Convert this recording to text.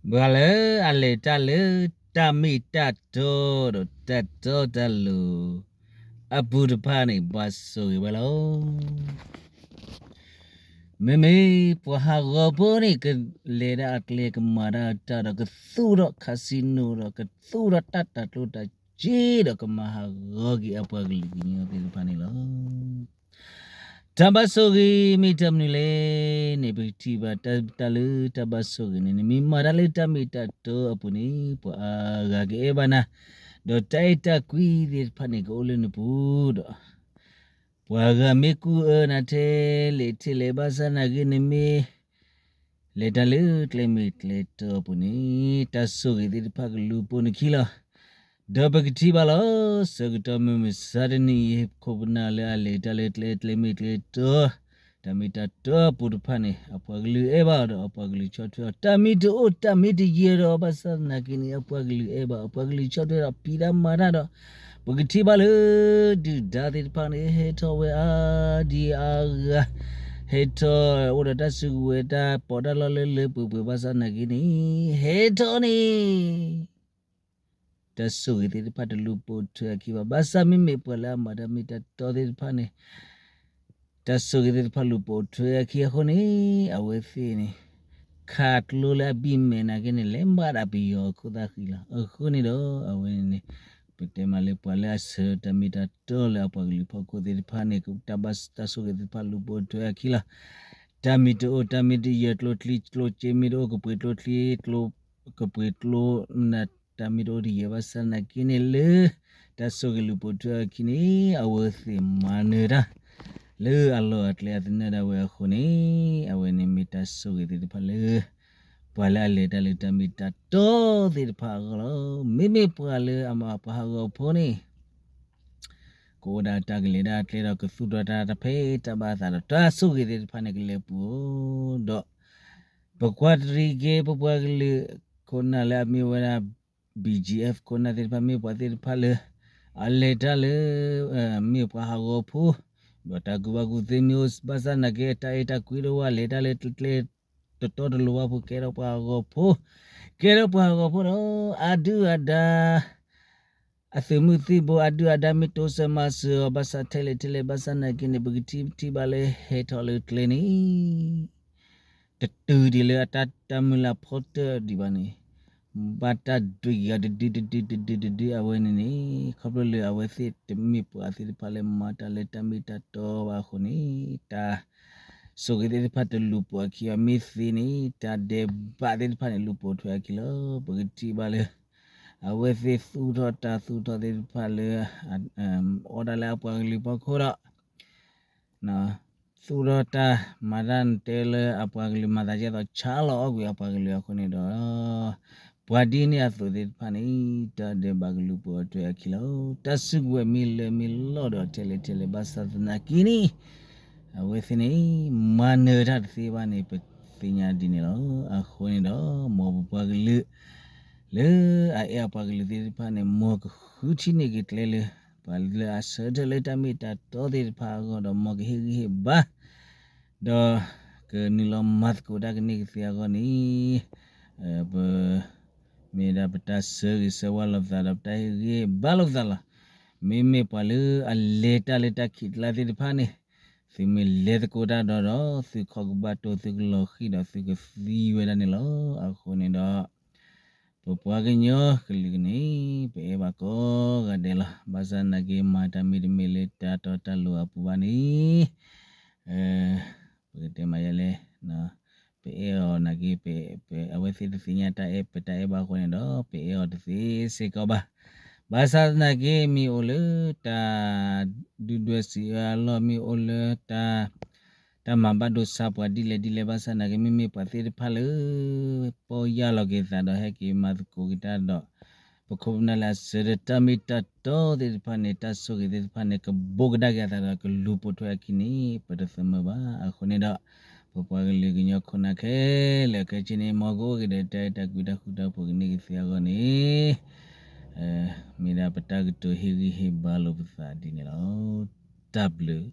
ပှၤလၢအလဲၤတၢ်လၢတၢ်မ့ၢ်တၢ်တီဒီးတၢ်တီတၢ်လိၤအပူၤတဖၣ်န့ၣ် ပှၤဆိၣ်ဂ့ၤဝဲလီၤ. မ့မ့ၢ်ပှၤဟးဂီၤဖိန့ၣ် ကလဲၤဒၣ်အကျဲ ကမၤဒၣ်တၢ်ဒီး ကသူၣ်ထီၣ် casino ဒီး ကသူၣ်ထီၣ်တၢ်တၤကျိၣ်တၤစ့ဒီး ကမၤဟးဂီၤက့ၤအပှၤကလုာ်ကညီသ့ၣ်တဖၣ်န့ၣ်လီၤ. တၢ်ဘၣ်ဆိၣ်ဂ့ၤမ့ၢ်တၢ်မနုၤလဲၣ်န့ၣ် ပကထံၣ်ဘၣ်တၢ်လၢတၢ်ဘၣ်ဆိၣ်ဂ့ၤန့ၣ် နမ့ၢ်မၤတၢ်လၢတၢ်မ့ၢ်တၢ်တီအပူၤန့ၣ် ပှၤအါဂၤကအဲၣ်ဘၣ်နၤ, ဒီးတၢ်အဲၣ်တၢ်ကွံသ့ၣ်တဖၣ်န့ၣ် ကအိၣ်လၢနပူၤဒီး ပှၤဂၤမ့ၢ်ကူၣ်အၢနၤထဲလဲၣ်ထဲလဲၣ် ဘၣ်ဆၣ်နာ်က့ နမ့ၢ်လဲၤတၢ်လၢကျဲမ့ၢ်ကျဲတီအပူၤန့ၣ် တၢ်ဆိၣ်ဂ့ၤသ့ၣ်တဖၣ်ကလူၤပိာ်နခံလီၤ. ဒီးပကထံၣ်ဘၣ်လီၤ ဆၢကတီၢ်မုၢ်မဆါတနံၤအံၤ ခိၣ်ပနၢ်လၢအလဲၤတၢ်လၢကျဲ ကျဲမ့ၢ်ကျဲတီ တၢ်မ့ၢ်တၢ်တီအပူၤတဖၣ်န့ၣ် အပှၤကလုာ်အဲၣ်ဘၣ်အီၤဒီး အပှၤကလုာ်ဆီၣ်ထွဲအီၤ တၢ်မ့ၢ်တအိၣ်တၢ်မ့ၢ်တယၢၤဒီး ဘၣ်ဆၣ်သနာ်က့န့ၣ် အပှၤကလုာ်အဲၣ်ဘၣ် အပှၤကလုာ်ဆီၣ်ထွဲဒီး ဖံးတၢ်မၤတၢ်ဒီး ပကထံၣ်ဘၣ်လၢ ဒုၣ်ဒါသ့ၣ်တဖၣ်န့ၣ် ဟဲထီၣ်ဝဲအါဒံအါဂၤ ဟဲထီၣ်အိၣ်ဒီးတၢ်စုကဝဲၤ တၢ်ပီးတၢ်လီလၢလၢပှဲၤပှဲၤ ဘၣ်ဆၣ်သနာ်က့န့ၣ် ဟဲထီၣ်န့ၣ် တၢ်ဆိၣ်ဂ့ၤသ့ၣ်တဖၣ်တလူၤပိာ်ထွဲအခံဘၣ်. ဘၣ်ဆၣ်မ့မ့ၢ်ပှၤလၢအမၤတၢ်မ့ၢ်တၢ်တီသ့ၣ်တဖၣ်န့ၣ် တၢ်ဆိၣ်ဂ့ၤသ့ၣ်တဖၣ်လူၤပိာ်ထွဲအခံအဃိန့ၣ် အဝဲသ့ၣ်န့ၣ် ခးကျိလၢအဘံၣ်မဲာ်နာ်က့န့ၣ် လဲၤမၤဒၣ်ပယီၤအခိၣ်သၣ်ဃံလီၤ. အဃိန့ၣ်ဒီး အဝဲန့ၣ်န့ၣ် ပတဲမးလၢပှၤလၢအဆၢတၢ်မ့ၢ်တၢ်တီလၢအပှၤကလုာ်ဖီခိၣ်သ့ၣ်တဖၣ်န့ၣ် တၢ်ဘၣ်တၢ်ဆိၣ်ဂ့ၤသ့ၣ်တဖၣ်လူၤပိာ်ထွဲအခံလီၤ. တၢ်မ့ၢ်တအိၣ်တၢ်မ့ၢ်တယၢၤ ကျိချံကျိစ့မ့ၢ်တအိၣ် ကပှ့ၤကျိချံ ကပှ့ၤကျိ တၢ်မ့ၢ်တအိၣ်တယၢၤ ဘၣ်ဆၣ်သနာ်က့န့ၣ်လၢ တၢ်ဆိၣ်ဂ့ၤလူၤပိာ်ထွဲအခံန့ၣ် အဝဲသ့ၣ်မၤနၢၤတၢ် လၢအလီၢ်အကျဲအသနၢၣ်ဒၣ်ဝဲအဃိန့ၣ် အဝဲန့ၣ်မ့ၢ်တၢ်ဆိၣ်ဂ့ၤသ့ၣ်တဖၣ်လၢ ပှၤလၢအလဲၤတၢ်လၢတၢ်မ့ၢ်တၢ်တီသ့ၣ်တဖၣ်အဂီၢ်လီၤ. မ့မ့ၢ်ပှၤလၢအမၤပှၤဟးဂီၤဖိန့ၣ် ကအိၣ်ဒၣ်တၢ်ကလဲၤဒၣ်အကျဲဒီး ကသူၣ်ထီၣ်တၢ်တဖဲတၢ်ဘၣ်အသးဒီး တၢ်ဆိၣ်ဂ့ၤသ့ၣ်တဖၣ်န့ၣ် ကလဲၤပူၤအိၣ်ဒီး ပကွၢ်တရံးက့ၤ ပပှၤကလုာ်ခိၣ်နၢ်လၢအမ့ၢ်ဝဲဒၣ် BGF ခိၣ်နၢ်သ့ၣ်တဖၣ် မ့ၢ်ပှၤသ့ၣ်တဖၣ်လၢ အလဲၤတၢ်လၢ မ့ၢ်ပှၤဟးဂီၤဖိ ဒီးတၢ်ကူၣ်ဘၣ်ကူၣ်သ့မ့ၢ်အိၣ် ဘၣ်ဆၣ်သနာ်က့ တၢ်အဲၣ်တၢ်ကွံတအိၣ် လဲၤတၢ်လၢကျဲတတီတလိၤဘၣ်အပူၤ ကဲထီၣ်ပှၤဟးဂီၤဖိ ကဲထီၣ်ပှၤဟးဂီၤဖိဒီး အဒုၣ်အဒါ အသုးမုၢ်သံၣ်ဘိ အဒုၣ်အဒါမ့ၢ်တိစၢၤမၤစၢၤအီၤ ဘၣ်ဆၣ်ထဲလဲၣ်ထဲလဲၣ် ဘၣ်ဆၣ်သနာ်က့န့ၣ် ပကထံၣ်ထံၣ်ဘၣ်လၢဟဲထီၣ်လၢကျဲန့ၣ် တတုၤဒံးလၢအတၢ်တၢ်မုၢ်လၢ်ဖီတၢၣ်ဒံးဘၣ်န့ၣ် ဘၣ်တၢ်ဒွံးက့ၤအီၤတဒုတဒုတဒုတဒု အဝဲန့ၣ်န့ၣ် ခီဖျိလၢအဝဲသ့ၣ်တမ့ၢ်ပှၤသ့ၣ်တဖၣ်လၢမၤတၢ်လၢတၢ်မ့ၢ်တၢ်တီဘၣ်အဃိန့ၣ် တၢ်ဆိၣ်ဂ့ၤသ့ၣ်တဖၣ်တလူၤပိာ်အခံဘၣ် မ့ၢ်သ့န့ၣ် တၢ်ဒဲးဘးသ့ၣ်တဖၣ်န့ၣ် လူၤပိာ်ထွဲအခံလီၤ. ပကထံၣ်ဘၣ်လၢ အဝဲသ့ၣ်သူၣ်ထီၣ်တၢ်သူၣ်ထီၣ်သ့ၣ်တဖၣ်လၢ အီၣ်ဒၣ်လၢအပှၤကလုာ်ဖီခိၣ်ဒီး သူၣ်ထီၣ်တၢ်မၤတၢ်တဲလၢအပှၤကလုာ်မၤသးဒ်သိး ဆါလီၤအီၣ်ကွံာ်အပှၤကလုာ်အဃိန့ၣ်ဒီး ပှၤဒ်န့ၣ်အသိးသ့ၣ်တဖၣ်န့ၣ် တၢ်ဒဲးဘးကလူၤပိာ်ထွဲအခံလီၤ. တၢ်စုကဝဲၤမ့ၢ်လၢမ့ၢ်လီၢ်ဒီးထဲလဲၣ်ထဲလဲၣ် ဘၣ်ဆၣ်သနာ်က့န့ၣ် အဝဲသ့ၣ်န့ၣ် မၤနၢၤတၢ်တသ့ဘၣ်န့ၣ် ပသ့ၣ်ညါဒ်န့ၣ်လီၤ. အဃိန့ၣ်ဒီး မ်ပပှၤကလုာ် လၢအအဲၣ်အပှၤကလုာ်သ့ၣ်တဖၣ်န့ၣ် မ်ကဃုထံၣ်န့ၢ်က့ၤကျဲလၢ ပှၤလၢအဆၢထၢၣ်လၢတၢ်မ့ၢ်တၢ်တီသ့ၣ်တဖၣ်အဂီၢ်ဒီး မ်ကဟ့ၣ်ဂံၢ်ဟ့ၣ်ဘါ ဒီးကနုာ်လီၤမၤသကိးတၢ်ကန့ၢ်ကသ့အဂီၢ်န့ၣ် ပ မ့ၢ်ဒၣ်ပတၢ်ဆၢဂ့ၤဆၢဝါလိာ်ပသးဒီး ပတၢ်ဟ့ၣ်ဂံၢ်ဟ့ၣ်ဘါလိာ်ပသးလီၤ. မ့မ့ၢ်ပှၤလၢအလဲၤတၢ်လၢတၢ်ခံးကျါသ့ၣ်တဖၣ်န့ၣ် သုမ့ၢ်လဲၤသကိးတၢ်ဒီးဒီး သုခီၣ်ကဘၣ်တိၢ် သုကလီၤဃံၤဒီး သုကသံဝဲဒၣ်န့ၣ်လီၤ. အဃိန့ၣ်ဒီး ပပှၤကညီကလုာ်ကန့ၣ် ပအဲၣ်ဘၣ်ကိးဂၤဒဲးလီၤ. ဘၣ်ဆၣ်သနာ်က့ မၤတၢ်မ့တမ့ၢ်လၢတၢ်တီတၢ်လိၤအပူၤဘၣ်န့ၣ် ပကတဲမးယဲလဲၣ် ပအဲၣ်အီၤနာ်က့ အဝဲသ့ၣ်တသ့ၣ်ညါတၢ်အဲၣ် ပတၢ်အဲၣ်ဘၣ်အဃိန့ၣ်ဒီး ပအဲၣ်အီၤတသ့စ့ၢ်ကီးဘၣ်. ဘၣ်ဆၣ်သနာ်က့ မ့ၢ်အိၣ်လၢတၢ်ဒုၣ်ဒွဲၣ်စံးအၢအလီၢ် မ့ၢ်အိၣ်လၢတၢ် တၢ်မၤဘၣ်ဒိဆါပှၤဒ်လဲၣ်ဒ်လဲၣ် ဘၣ်ဆၣ်သနာ်က့ မ့မ့ၢ်ပှၤသ့ၣ်တဖၣ်လၢ ပီၢ်ယၢ်လီၤက့ၤသးဒီး ဟဲက့ၤမၤသကိးက့ၤတၢ်ဒီး ပခိၣ်ပနၢ်လၢအဆၢထၢၣ်တၢ်မ့ၢ်တၢ်တီသ့ၣ်တဖၣ်န့ၣ် တၢ်ဆိၣ်ဂ့ၤသ့ၣ်တဖၣ်န့ၣ် ကဘိးကဒါက့ၤအသးဒီး ကလူၤပိာ်ထွဲအခံန့ၣ် ပတသမၢဘၣ်. အဃိန့ၣ်ဒီး ပပှၤကလုာ်ကညီခိၣ်နၢ်ခဲလၢာ်ခဲဆ့န့ၣ် မ်ကအိၣ်က့ၤဒီးတၢ်အဲၣ်တၢ်ကွံတၢ်ဃူတၢ်ဖိးကန့ၢ်ကသ့အဂီၢ်န့ၣ် မ့ၢ်ဒၣ်ပတၢ်ကတိၤဟ့ၣ်ဂံၢ်ဟ့ၣ်ဘါလိာ်ပသးဒ်န့ၣ်လီၤ. တၢ်ဘျုး